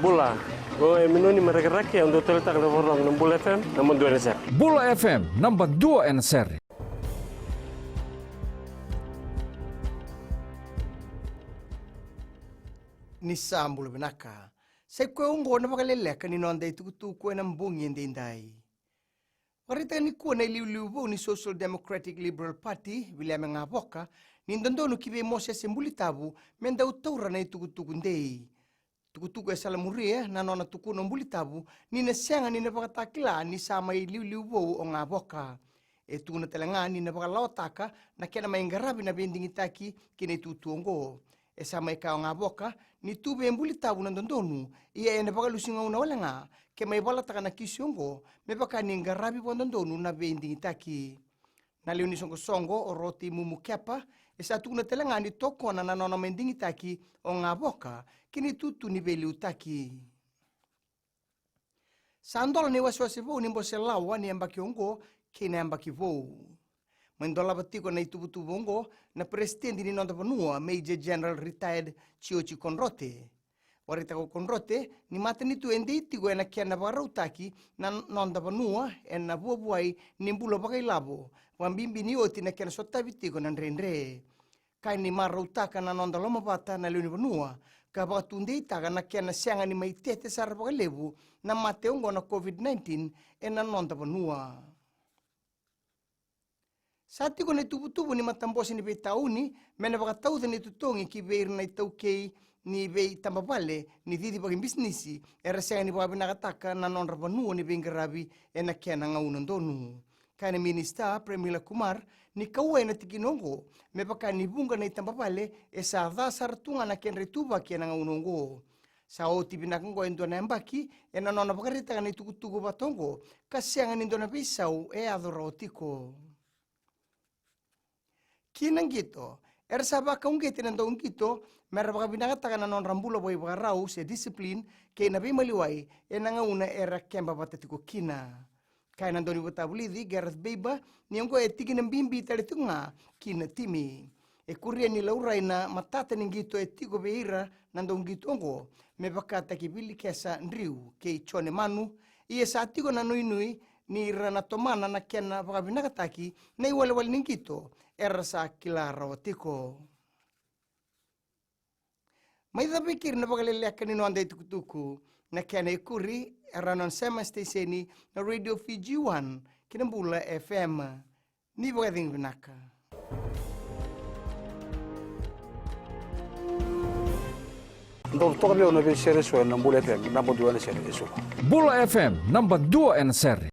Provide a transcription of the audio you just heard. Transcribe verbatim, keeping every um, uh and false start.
Bula, o e Minoni mai Rakiraki, au dau taleitaka na vakarorogo na Bula F M, naba dua ena sere. Bula F M, naba dua ena sere. Ni sa bula vinaka. Sa i koya oqo na vakaleleka ni noda itukutuku ena bogi edaidai. Vakaraitaka nikua na iliuliu vou ni Social Democratic Liberal Party, Viliame Gavoka, ni dodonu ki vei Mosese Bulitavu me dau taura na itukutuku dei. Tukutuku e salamuria na nona tukuna o Bulitavu ni na sega ni na vakatakila ni sa mai iliuliu vou o Gavoka. E tukuna tale ga ni na vakalawataka na kena mai qaravi na veidigitaki ki na itutu oqo. E sa mai kaya o Gavoka ni tu vei Bulitavu na dodonu, ia ena vakalusi gauna wale ga ke mai valataka na kisi oqo me vaka ni qaravi vakadodonu na veidigitaki. Na lewe ni soqosoqo o Roti Mumu Kepa e sa tukuna tale ga ni tokona na nona mai digitaki o Gavoka ki na itutu ni veiliutaki. Sa dola na iwasewase vou ni bose lawa ni yabaki oqo kei na yabaki vou. Mai dolava tiko na ituvatuva oqo na peresitedi ni noda vanua, Major General Retired Jioji Konrote. Vakaraitaka o Konrote ni matanitu e dei tiko ena kena vakarautaki na noda vanua ena vuavuai ni bula vakailavo, vakabibi ni oti na kena sotavi tiko na dredre. Kaya ni marautaka na noda lomavata na lewe ni vanua ka vakatudeitaka na kena sega ni mai tete sara vakalevu na mate oqo na COVID nineteen ena noda vanua. Sa tiko na ituvatuva ni matabose ni veitauni me na vakatauca ni totogi ki vei ira na itaukei ni veitabavale ni cici vakabisinisi era sega ni vakavinakataka na nodra vanua ni veiqaravi ena kena gauna donu. Kaya na minisita Premila Kumar ni kauwai na tikina oqo me vaka ni vuqa na itabavale e sa ca sara tu ga na kedra ituvaki ena gauna oqo. Sa oti vinaka oqo e dua na yabaki ena nona vakaraitaka na itukutuku vata oqo ka sega ni dua na veisau e yaco rawa tiko. Ki na qito, era sa vakauqeti na dauqito me ra vakavinakataka na nodra bula vakaivakarau se discipline kei na veimaliwai ena gauna era keba vata tiko kina. Kaya na dauniveivakavulici Gareth Baber ni oqo e tikina bibi tale tiko ga ki na timi. E kuria ni laurai na matata ni qito e tiko vei ira na dauqito oqo me vakataki Vilikesa Driu kei Jone Manu, ia sa tiko na nuinui ni ra na tomana na kena vakavinakataki na iwalewale ni qito era sa kila rawa tiko. Mai cava e keri na vakaleleka ni noda itukutuku, na kena ikuri era na sema siteseni na Radio Fiji One kei na Bula F M. Ni vakacegu vinaka. Dau toka vei au na veisere eso ena Bula F M, naba dua ena sere eso. Bula F M, naba dua ena sere.